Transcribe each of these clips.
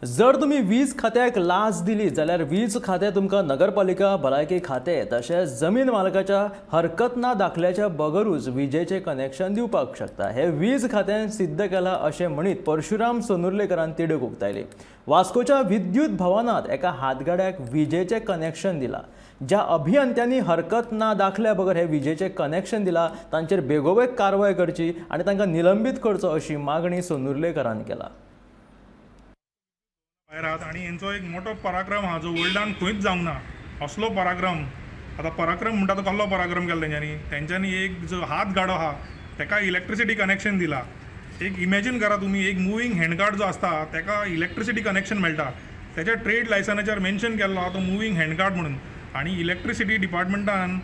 जर तुमी वीज खात्याक लांच दिली जाल्यार वीज खातें तुमकां नगरपालिका, भलायकी खातें तशेंच जमीन मालकाच्या हरकत ना दाखल्याच्या बगरूच विजेचें कनेक्शन दिवपाक शकता, हें वीज खात्यान सिद्ध केलां अशें म्हणीत परशुराम सोनुर्लेकरान तिडक उक्तायली. वास्कोच्या विद्युत भवनांत एका हातगाड्याक विजेचें कनेक्शन दिलां. ज्या अभियंत्यांनी हरकत ना दाखल्या बगर हें विजेचें कनेक्शन दिलां तांचेर बेगोबेग कारवाय करची आनी तांकां निलंबीत करचो अशी मागणी सोनुर्लेकरान केला. भायर आहात आनी हेंचो एक मोठो पराक्रम आहा जो वर्ल्डान खंयच जावंक ना असलो पराक्रम. आतां पराक्रम म्हणटा तो कसलो पराक्रम केला तेंच्यांनी? तेंच्यांनी एक जो हात गाडो आहा तेका इलेक्ट्रिसिटी कनेक्शन दिला. एक इमेजीन करा तुमी, एक मुवींग हँडकार्ट जो आसता तेका इलेक्ट्रिसिटी कनेक्शन मेळटा. तेच्या ट्रेड लायसनाचेर मेन्शन केल्लो आहा तो मुवींग हँडकार्ट म्हणून. आनी इलेक्ट्रिसिटी डिपार्टमेंटान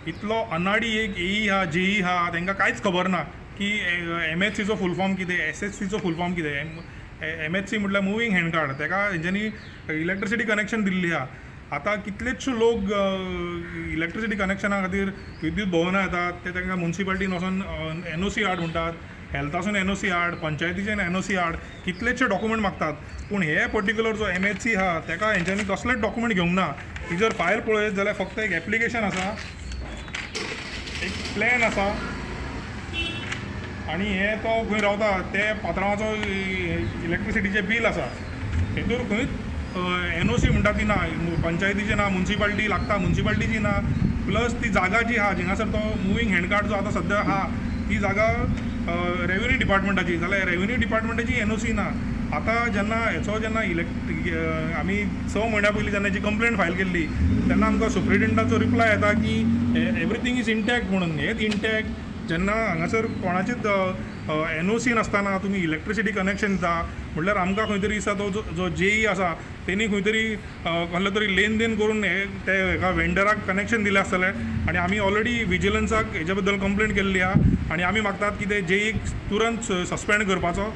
इतलो अनाडी एक एई आहा, जेई आहा, तांकां कांयच खबर ना की एम एच सीचो फूल फॉर्म कितें, एस एच सीचो फूल फॉर्म कितें. एम एच सी म्हटल्यार मुवींग हँडकार्ट, तेका हेंच्यांनी इलेक्ट्रिसिटी कनेक्शन दिल्ली आहा. आतां कितलेच लोक इलेक्ट्रिसिटी कनेक्शना खातीर विद्युत भवनां येतात, ते तांकां मुन्सिपाल्टीन वचोन एन ओ सी हाड म्हणटात, हेल्थासून एन ओ सी हाड, पंचायतीच्यान एन ओ सी हाड, कितलेशे डॉक्युमेंट मागतात. पूण हे पर्टिक्युलर जो एम एच सी आहा तेका हेंच्यांनी कसलेच डॉक्युमेंट घेवंक ना. ती जर फायल पळयत जाल्यार फक्त एक एप्लिकेशन आसा, एक प्लॅन आसा आनी हे तो खंय रावता ते पात्रांवाचो इलेक्ट्रिसिटीचें बील आसा. हेतूर खंयच एन ओ सी म्हणटा ती ना, पंचायतीची ना, मुन्सिपाल्टी लागता मुन्सिपाल्टीची ना. प्लस ती जागा जी आहा जिंगासर तो मुवींग हँडकार्ट जो आतां सद्या आहा ती जागा रेवेन्यू डिपार्टमेंटाची, जाल्यार रेवेन्यू डिपार्टमेंटाची एन ओ सी ना. आतां जेन्ना हेचो जेन्ना आमी 6 म्हयन्या पयलीं जेन्ना हेची कंप्लेन फायल केल्ली तेन्ना आमकां सुप्रिटेंडाचो रिप्लाय येता की एवरीथींग is intact म्हणून. हेच इंटॅक्ट जेन्ना हांगासर कोणाचीच एन ओ सी नासतना तुमी इलेक्ट्रिसिटी कनेक्शन दिता म्हटल्यार आमकां खंय तरी दिसता तो जो जेई आसा तेणी खंय तरी कसलो तरी लेन then करून हे ते हेका वेंडराक कनेक्शन दिलें आसतलें. आनी आमी ऑलरेडी विजिलन्साक हेच्या बद्दल कंप्लेन केल्ली आहा आनी आमी मागतात की ते जेईक तुरंत सस्पेंड करपाचो.